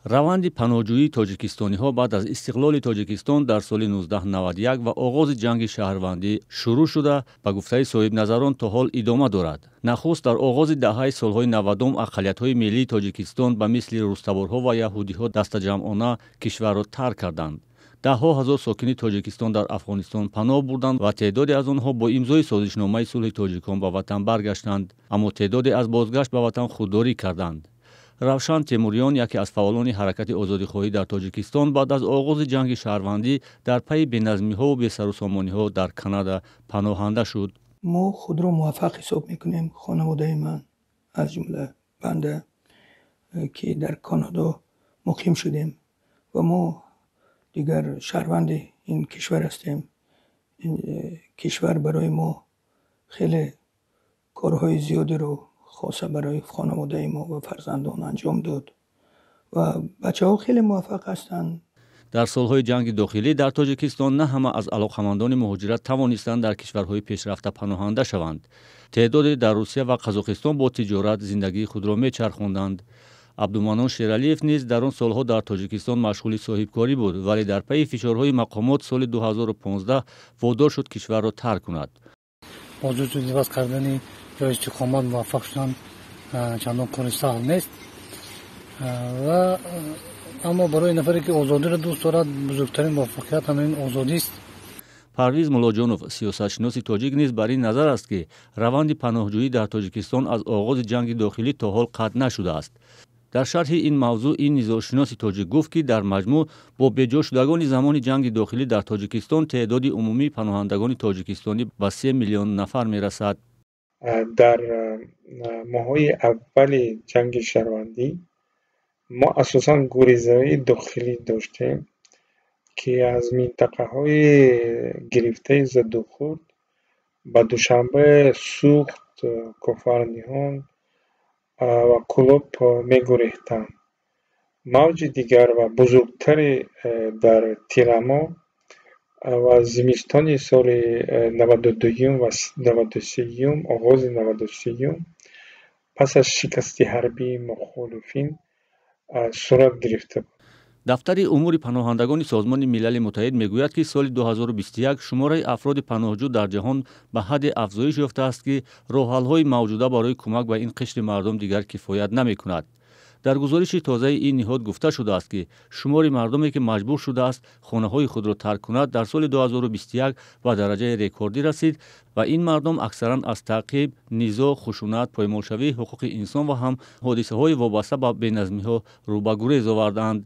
Раванди паноҳҷӯии тоҷикистониҳо баъд аз истиқлоли Тоҷикистон дар соли 1991 ва оғози ҷанги шаҳрвандӣ шурӯъ шуда, ба гуфтаи соҳибназарон, то ҳол идома дорад. Нахуст дар оғози даҳаи солҳои 90-ум ақаллиятҳои миллии Тоҷикистон ба мисли рустаборҳо ва яҳудиҳо дастаҷамъона кишварро тарк карданд. Даҳҳо ҳазор сокини Тоҷикистон дар Афғонистон паноҳ бурданд ва теъдоде аз онҳо бо имзои созишномаи сулҳи тоҷикон ба ватан баргаштанд, аммо теъдоде аз бозгашт ба ватан худдорӣ карданд. Равшан Темуриён, яке аз фаъолони ҳаракати озодихоҳӣ дар Тоҷикистон, баъд аз оғози ҷанги шаҳрвандӣ дар пайи беназмиҳову бесарусомониҳо дар Канада паноҳанда шуд. Мо худро муваффақ ҳисоб мекунем, хонаводаи ман, аз ҷумла банда, ки дар Канадо муқим шудем ва мо дигар шаҳрванди ин кишвар ҳастем. Ин кишвар барои мо хеле корҳои зиёдеро, хоса барои хонаводаи мо ва фарзандон, анҷом дод ва бачаҳо хеле муваффақ ҳастанд. Дар солҳои ҷанги дохилӣ дар Тоҷикистон на ҳама аз алоқамандони муҳоҷират тавонистанд дар кишварҳои пешрафта паноҳанда шаванд. Теъдоде дар Русия ва Қазоқистон бо тиҷорат зиндагии худро мечархонданд. Абдуманон Шералиев низ дар он солҳо дар Тоҷикистон машғули соҳибкорӣ буд, вале дар пайи фишорҳои мақомот соли 2015 водор шуд кишварро тарк кунад. Бо зуд иваз кардани ҷои истиқомат муваффақ шудан чандон кори саҳл нест ва аммо барои нафаре, ки озодиро дӯст дорад, бузургтарин муваффақият ҳамин озодист. Парвиз Муллоҷонов, сиёсатшиноси тоҷик, низ бар ин назар аст, ки раванди паноҳҷӯӣ дар Тоҷикистон аз оғози ҷанги дохилӣ то ҳол қатъ нашудааст. Дар шарҳи ин мавзӯъ ин низошиноси тоҷик гуфт, ки дар маҷмӯъ бо беҷошудагони замони ҷанги дохилӣ дар Тоҷикистон теъдоди умумии паноҳандагони тоҷикистонӣ ба 3 миллион нафар мерасад. Дар моҳҳои аввали ҷанги шаҳрвандӣ мо асосан гурезаҳои дохилӣ доштем, ки аз минтақаҳои гирифтаи задухӯрд ба Душанбе, Суғд, Кофарниҳон ва Кӯлоб мегурехтанд. Мавҷи дигар ва бузургтаре дар тирамоҳ ва зимистони соли 92-юм ва 93-юм, оғози 93-юм, пас аз шикасти ҳарбии мухолифин сурат гирифта буд. Дафтари умури паноҳандагони Созмони Милали Муттаҳид мегӯяд, ки соли 2021 шумораи афроди паноҳҷӯ дар ҷаҳон ба ҳадде афзоиш ёфтааст, ки роҳҳалҳои мавҷуда барои кӯмак ба ин қишри мардум дигар кифоят намекунад. Дар гузориши тозаи ин ниҳод гуфта шудааст, ки шумори мардуме, ки маҷбур шудааст хонаҳои худро тарк кунад, дар соли 2021 ба дараҷаи рекордӣ расид ва ин мардум аксаран аз таъқиб, низоъ, хушунат, поймолшавии ҳуқуқи инсон ва ҳам ҳодисаҳои вобаста ба беназмиҳо рӯ ба гурез овардаанд.